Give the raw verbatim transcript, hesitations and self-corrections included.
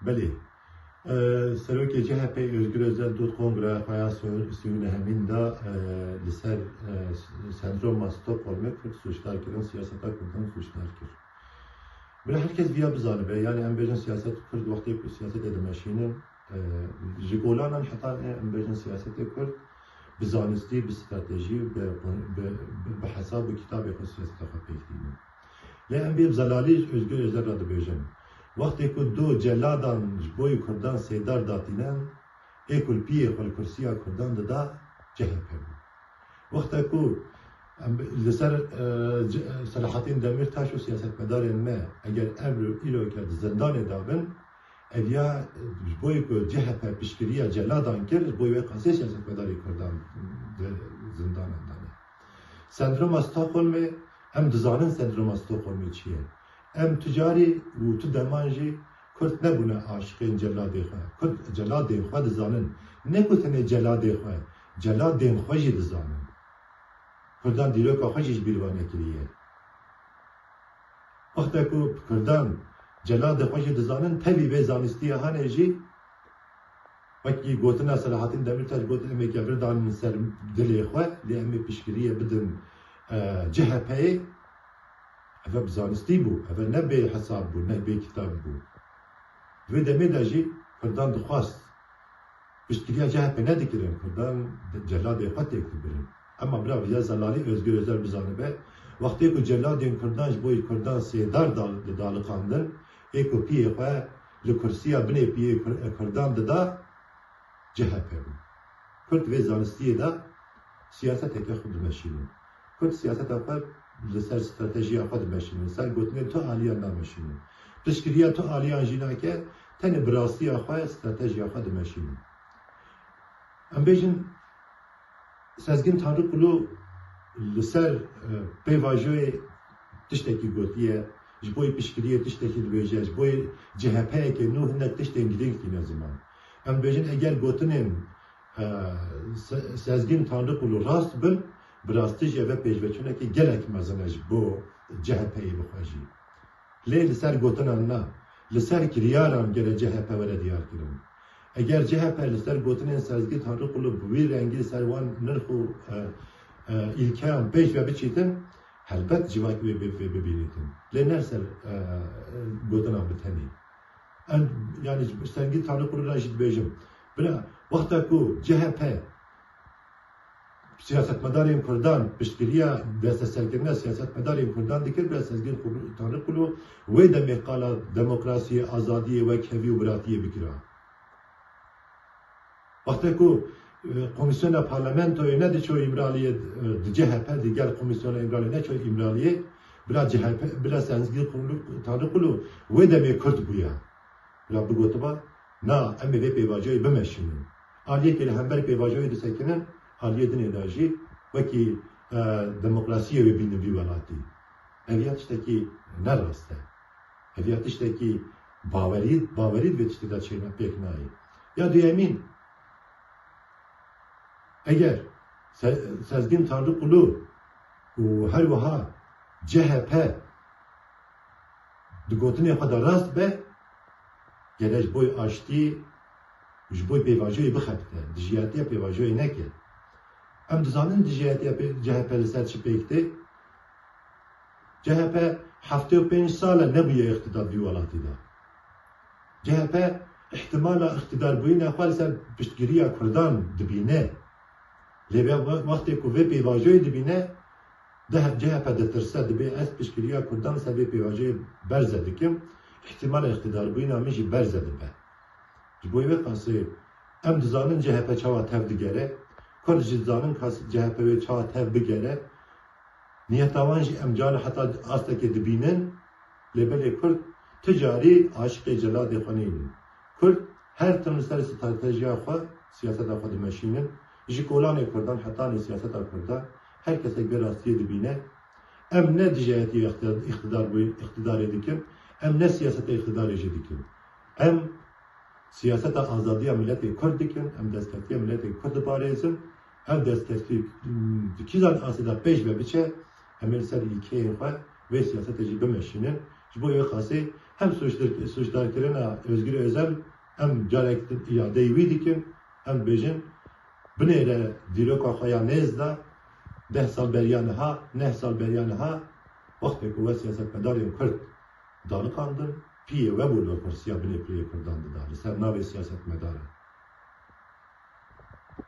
Belê. E, Serokê C H P Özgür Özel dot kongreya xwe ya sî û nehemîn de, e, li ser, e, sendroma Stockholmê Kurd sûcdar kirin, siyaseta Kurdan sûcdar kir. Bila her kes viya bizanibe, yani em bêjin siyaset Kurd wextê ku siyasetê dimeşînin, e, ji golanan heta em bêjin siyasetê Kurd bi zanistî, bi stratejî, bi, bi, bi, bi hesab û kitabê xwe siyaseta xwe pêk tînin. Lê em bê bi zelalî ji Özgür Özel re dibêjin. Wextê ku du celadan ji bo yê Kurdan sêdar datînin, ê ku li piyê xwe li kursiya Kurdan dida, C H P bû. Wexta ku em li ser, e, c-, Selahattin Demirtaş û siyasetmedarên me, eger ev îro ke di zindanê de bin, ev ya, e, ji bo ku C H P piştgiriya celadan kir, ji bo wê qasê siyasetmedarê Kurdan di zindanan de ne. Sendroma Stockholmê, em dizanin sendroma Stockholmê çi ye. Em tu carî û tu deman jî Kurd nebûne aşiqên celadê xwe. Kurd celadên xwe dizanin. Ne ku tenê celadê xwe, celadên xwe jî dizanin. Kurdan dîroka xwe jî ji bîr ve nekiriye. Wexta ku Kurdan celadê xwe jî dizanin, tevî vê zanistiya hanê jî, wekî gotina Selahattin Demirtaş got, em ê kevir danin ser dilê xwe, lê em ê piştgiriyê bidin, e, C H P'yê. Ev bi zanistî bû, ev ne bê hesab bû, ne bê kitab bû. Di vê demê de jî Kurdan dixwest piştgiriya C H P nedikirin, Kurdan celadê xwe têk dibirin. Ema bila viya zelalî Özgür Özel bizanibe, wextê ku celadên Kurdan ji bo Kurdan sêdar dal-, didaliqandin, ê ku piyê xwe li kursiya binê piyê Kur-, Kurdan dida, C H P bû. Kurd vê zanistiyê de siyaseteke xwe dimeşînin. Kurd siyaseta xwe li ser stratejiya xwe dimeşînin, li ser gotinên tu aliyan nameşînin. Piştgiriya tu aliyan jî nake, tenê bi rastiya xwe, stratejiya xwe dimeşînin. Em bêjin, Sezgin Tanrıkulu li ser, e, pêvajoyê tiştekî gotiye, ji bo yê piştgiriyê tiştekî dibêje, ji bo yê C H P'yeke nû hinek tiştên girîng tîne ziman. Em dibêjin, eger gotinên, e, Se-, Sezgin Tanrıkulu rast bin, bi rastî jî ev pêşveçûnekî gelek mezin e ji bo C H P'yê bi xwe jî. Lê li ser gotinan na, li ser kiryaran gere C H P were diyar kirin. Eger C H P li ser gotinên Sezgî Tanrıkulu bi wî rengî li ser wan nirx û, e, e, îlkeyan pêş ve biçîtin, helbet civakî wê bi-, bi-, bibînîtin. Lê ne li ser, e, e, gotinan bi tenê. Em, yani Sezgî Tanrıkulu re jî dibêjim. Bira, wexta ku C H P siyasetmedarên Kurdan, piştgiriya desteserkirina siyasetmedarên Kurdan dikir, bila Sezgîn Kur-, Tanrıkulu wê demê qala demokrasiyê, azadiyê, wekhevî û biratiyê bikira. Wextê ku, e, Komîsyona Parlamentoyê nediço Îmraliyê, e, di C H P di gel Komîsyona Îmraliyê neço Îmraliyê, bila C H P, bila Sezgîn Kur-, Tanrıkulu wê demê Kurd bûya. Bila bigotiba, na, em ê vê pêvajoyê bimeşînin. Aliyekê li hember pêvajoyê disekinin, aliyê dinê de jî wekî, e, demokrasiyê wê bînin vî welatî. Ev ya tiştekî ne rast e. Ev ya tiştekî bawerî, bawerî vê tiştê de çêne pêk nayê. Ya duyemîn, eger Se-, Sezgîn Tanrıkulu û her wiha C H P di gotinê xwe de rast be, gere ji bo aştî, ji bo pêvajoyê bixebite, dijiyatiya pêvajoyê neke. Em dizanin dijiyatiya pê-, C H P li ser çi pêk tê? C H P heftê û pênc sal e nebûye îqtidar vî welatî de. C H P îhtimala îqtidarbûyîna xwe li ser piştgiriya Kurdan dibîne. Lê vê we-, wextê ku vê pêvajoyê dibîne, de-, C H P ditirse, dibê ez piştgiriya Kurdan li ser vê pêvajoyê berze dikim, îhtimala îqtidarbûyîna min jî berze dibe. Ji bo wê qasê em dizanin C H P çawa tev digere, Kurd jî dizanin ka C H P wê çawa tev bigere. Niyeta wan jî em carna heta astekê dibînin, lê belê Kurd ti carî aşiqê celadê xwe nînin. Kurd her tim li ser stratejiya xwe, siyaseta xwe dimeşînin. Ji kolanê Kurdan hetanê siyaseta Kurdan her kesek vê rastiyê dibîne. Em ne dijayetiya îqtidar, îqtidar bû-, îqtidarê dikin, em ne siyaseta îqtidarê jî dikin. Em siyaseta azadiya miletê Kurd dikin, em destkeftî miletê Kurd diparêzin. Ev destkeftî, hmm, di kîjan asê de pêş ve biçe, em ê li ser îlkeyên xwe vê siyasetê jî bimeşînin. Ji bo wê qasê Hem sûcdir-, sûcdarkirina Özgür Özel, em carek din îadeyî wî dikin, em dibêjin, binêre dîroka xwe ya nêz de, deh sal beriya niha, neh sal beriya niha, wextê ku we siyasetmedarên Kurd daniqandin, piyê we bû li kursiya binê pirê Kurdan dida, li ser navê siyasetmedara.